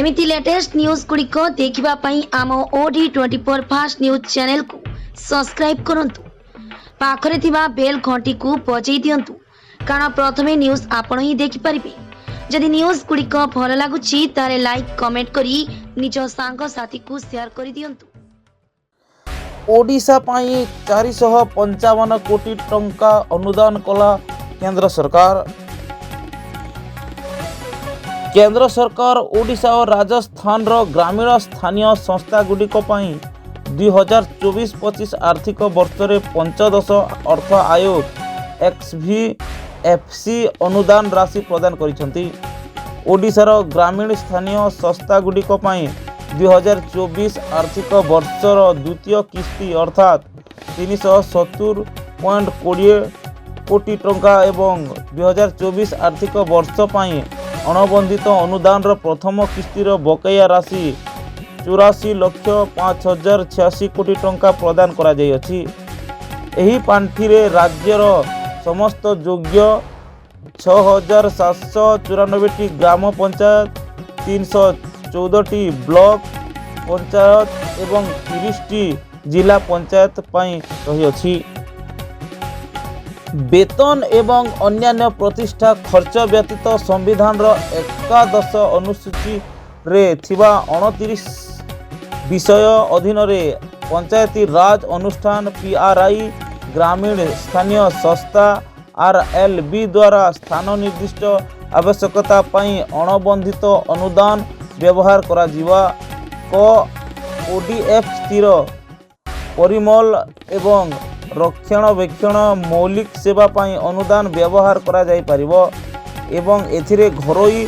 ଏମିତି latest news ଗୁଡ଼ିକ ଦେଖିବା ପାଇଁ ଆମ ଓଡି 24 ଫାଷ୍ଟ ନ୍ୟୁଜ୍ ଚ୍ୟାନେଲକୁ ସବସ୍କ୍ରାଇବ୍ କରନ୍ତୁ, ପାଖରେ ଥିବା ବେଲ୍ ଘଣ୍ଟିକୁ ବଜେଇ ଦିଅନ୍ତୁ, କାରଣ ପ୍ରଥମେ ନ୍ୟୁଜ୍ ଆପଣ ହିଁ ଦେଖିପାରିବେ। ଯଦି ନ୍ୟୁଜ୍ ଗୁଡ଼ିକ ଭଲ ଲାଗୁଛି, ତାହେଲେ ଲାଇକ୍, କମେଣ୍ଟ କରି ନିଜ ସାଙ୍ଗସାଥିକୁ ସେୟାର କରିଦିଅନ୍ତୁ। ଓଡ଼ିଶା ପାଇଁ 455 କୋଟି ଟଙ୍କା ଅନୁଦାନ କଲା କେନ୍ଦ୍ର ସରକାର। କେନ୍ଦ୍ର ସରକାର ଓଡ଼ିଶା ଓ ରାଜସ୍ଥାନର ଗ୍ରାମୀଣ ସ୍ଥାନୀୟ ସଂସ୍ଥାଗୁଡ଼ିକ ପାଇଁ 2024-25 ଆର୍ଥିକ ବର୍ଷରେ ପଞ୍ଚଦଶ ଅର୍ଥ ଆୟୋଗ XV FC ଅନୁଦାନ ରାଶି ପ୍ରଦାନ କରିଛନ୍ତି। ଓଡ଼ିଶାର ଗ୍ରାମୀଣ ସ୍ଥାନୀୟ ସଂସ୍ଥାଗୁଡ଼ିକ ପାଇଁ 2024 ଆର୍ଥିକ ବର୍ଷର ଦ୍ୱିତୀୟ କିସ୍ତି, ଅର୍ଥାତ୍ 370.20 କୋଟି ଟଙ୍କା ଏବଂ 2024 ଆର୍ଥିକ ବର୍ଷ ପାଇଁ ଅଣବନ୍ଧିତ ଅନୁଦାନର ପ୍ରଥମ କିସ୍ତିର ବକେୟା ରାଶି 84,05,086 କୋଟି ଟଙ୍କା ପ୍ରଦାନ କରାଯାଇଅଛି। ଏହି ପାଣ୍ଠିରେ ରାଜ୍ୟର ସମସ୍ତ ଯୋଗ୍ୟ 6794ଟି ଗ୍ରାମ ପଞ୍ଚାୟତ, 314ଟି ବ୍ଲକ ପଞ୍ଚାୟତ ଏବଂ 30ଟି ଜିଲ୍ଲା ପଞ୍ଚାୟତ ପାଇଁ ରହିଅଛି। ବେତନ ଏବଂ ଅନ୍ୟାନ୍ୟ ପ୍ରତିଷ୍ଠା ଖର୍ଚ୍ଚ ବ୍ୟତୀତ ସମ୍ବିଧାନର 11 ଅନୁସୂଚୀରେ ଥିବା 29 ବିଷୟ ଅଧୀନରେ ପଞ୍ଚାୟତି ରାଜ ଅନୁଷ୍ଠାନ PRI, ଗ୍ରାମୀଣ ସ୍ଥାନୀୟ ସଂସ୍ଥା RLB ଦ୍ୱାରା ସ୍ଥାନ ନିର୍ଦ୍ଦିଷ୍ଟ ଆବଶ୍ୟକତା ପାଇଁ ଅଣବନ୍ଧିତ ଅନୁଦାନ ବ୍ୟବହାର କରାଯିବା। କ, ODF ସ୍ଥିର ପରିମଳ ଏବଂ ରକ୍ଷଣାବେକ୍ଷଣ ମୌଳିକ ସେବା ପାଇଁ ଅନୁଦାନ ବ୍ୟବହାର କରାଯାଇପାରିବ ଏବଂ ଏଥିରେ ଘରୋଇ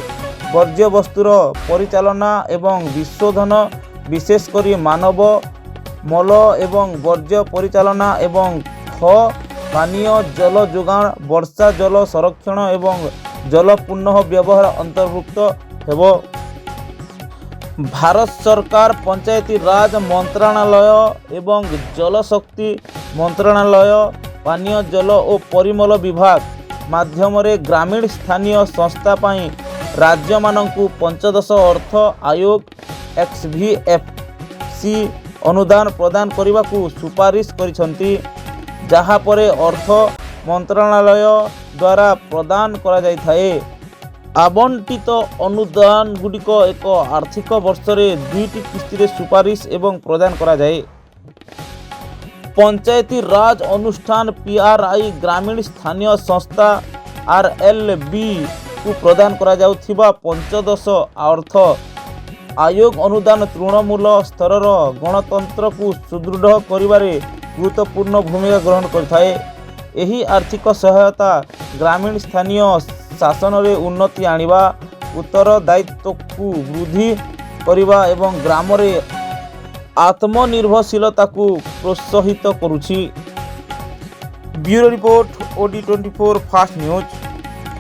ବର୍ଜ୍ୟବସ୍ତୁର ପରିଚାଳନା ଏବଂ ବିଶୋଧନ, ବିଶେଷ କରି ମାନବ ମଳ ଏବଂ ବର୍ଜ୍ୟ ପରିଚାଳନା ଏବଂ ଖ, ପାନୀୟ ଜଳ ଯୋଗାଣ, ବର୍ଷା ଜଳ ସଂରକ୍ଷଣ ଏବଂ ଜଳ ପୁନଃ ବ୍ୟବହାର ଅନ୍ତର୍ଭୁକ୍ତ ହେବ। ଭାରତ ସରକାର ପଞ୍ଚାୟତି ରାଜ ମନ୍ତ୍ରଣାଳୟ ଏବଂ ଜଳଶକ୍ତି ମନ୍ତ୍ରଣାଳୟ, ପାନୀୟ ଜଳ ଓ ପରିମଳ ବିଭାଗ ମାଧ୍ୟମରେ ଗ୍ରାମୀଣ ସ୍ଥାନୀୟ ସଂସ୍ଥା ପାଇଁ ରାଜ୍ୟମାନଙ୍କୁ ପଞ୍ଚଦଶ ଅର୍ଥ ଆୟୋଗ XVFC ଅନୁଦାନ ପ୍ରଦାନ କରିବାକୁ ସୁପାରିଶ କରିଛନ୍ତି, ଯାହାପରେ ଅର୍ଥ ମନ୍ତ୍ରଣାଳୟ ଦ୍ୱାରା ପ୍ରଦାନ କରାଯାଇଥାଏ। ଆବଣ୍ଟିତ ଅନୁଦାନଗୁଡ଼ିକ ଏକ ଆର୍ଥିକ ବର୍ଷରେ ଦୁଇଟି କିସ୍ତିରେ ସୁପାରିଶ ଏବଂ ପ୍ରଦାନ କରାଯାଏ। ପଞ୍ଚାୟତି ରାଜ ଅନୁଷ୍ଠାନ PRI, ଗ୍ରାମୀଣ ସ୍ଥାନୀୟ ସଂସ୍ଥା RLB କୁ ପ୍ରଦାନ କରାଯାଉଥିବା ପଞ୍ଚଦଶ ଅର୍ଥ ଆୟୋଗ ଅନୁଦାନ ତୃଣମୂଳ ସ୍ତରର ଗଣତନ୍ତ୍ରକୁ ସୁଦୃଢ଼ କରିବାରେ ଗୁରୁତ୍ୱପୂର୍ଣ୍ଣ ଭୂମିକା ଗ୍ରହଣ କରିଥାଏ। ଏହି ଆର୍ଥିକ ସହାୟତା ଗ୍ରାମୀଣ ସ୍ଥାନୀୟ ଶାସନରେ ଉନ୍ନତି ଆଣିବା, ଉତ୍ତରଦାୟିତ୍ୱକୁ ବୃଦ୍ଧି କରିବା ଏବଂ ଗ୍ରାମରେ ଆତ୍ମନିର୍ଭରଶୀଳତାକୁ ପ୍ରୋତ୍ସାହିତ କରୁଛି। ବ୍ୟୁରୋ ରିପୋର୍ଟ, ଓଡି 24 ଫାଷ୍ଟ ନ୍ୟୁଜ୍।